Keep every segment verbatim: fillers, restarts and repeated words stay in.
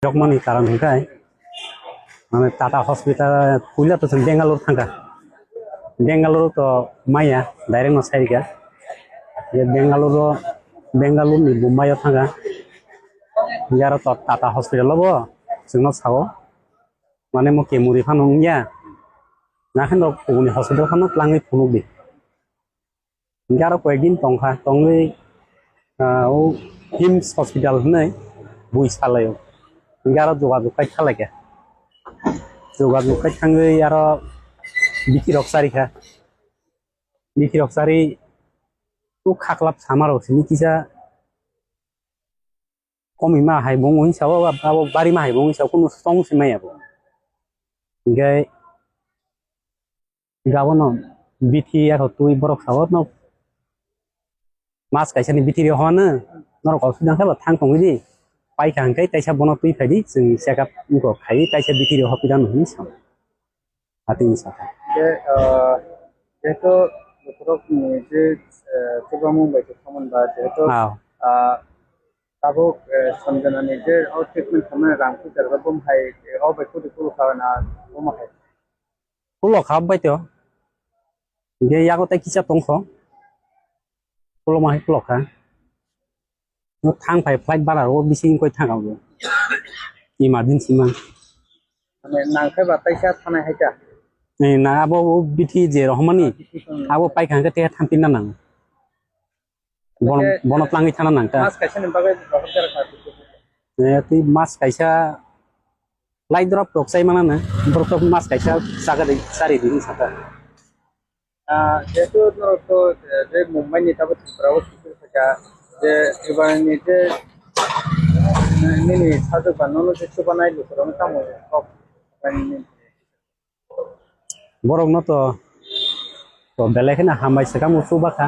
Tokmani karon hwnkhe, mane Tata Hospital puila to chwng Bangalore thangkha. Bangalore to maya direct no sairikha. Ye Bangalore, Bangalore ni Mumbai o thangkha. Yaro to Tata Hospital o bo chwngno sao. Mane mo kemuri phano wngya. Nakhen rok kubuni hospital phano twlangwi phunukdi. Hingke aro koyekdin tongkha, tongwi, ah, o hims hospital hinwi bui salaio. Hingke aro jogajog khai thalaikha. Jogajog khai thangwi aro bithi rok charikha. Bithi rok chari o khaklap sama rok simi kisa komi ma hai bo wngwi sao, abo bari ma hai bo wngwi sao, kunu song se maya bo. Hingke gabono bithi yathok twi borok sao no mas kaisa ni bithi rw hwn norok kok sudang khe bo thang tongwi di paikha hwnkhe taisa bono twi phai di chwng check up wngkha khai taisa bithi rw hopida no hinwi sao. Atini saka. Khe, ah, jehetu bokhorok ni je, eh, chubamung bai tongmani ba jehetu, ah, ah, tabuk, eh, Sanjana ni je o treatment khamani rang puja rok bom hai, eh, o bai kudi kulu kha na bom hai. Pulo kha bai to. Ge yago tai kisa tongkho. Pulo ma hai pulo kha. No thang phai flight bara ro bising koi thang au. Emergency ma. Mane nang khe ba taisa thanai hai ta. Ni na abo o bithi je rohmani. Bithi tong. Abo pai khang khe te thampin na nang. Bono, bono tlangwi thana nang ta. Mas kaisa ni bagwi rohor jara kha. Eh, twi mas kaisa lai drop rok chai mana na. Borok tok mas kaisa chaga de chari di saka. Ah, jehetu norok to, eh, je Mumbai ni tabuk Tripura o sujak kha, je Tripura ni je, eh, nini sajwk ba nono je chubanai lukurok no tamo kok. Borok no to, to belai kheno hambai swkang bo chubakha.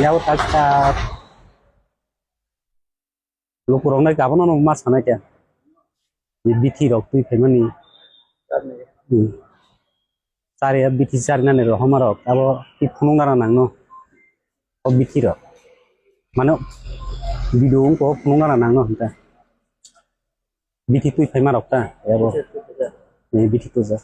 Yabo tak tak. Lukurok nai gabono no ma sanai khe. Ni bithi rok twi phaimani. Hmm. Chari bithi chari nani rohoma rok abo twi phunuk nana nangno. O bithi rok. Mano video wngko phunuk nana nangno hinta. Bithi twi phaima rok ta abo. Ni bithi tuja.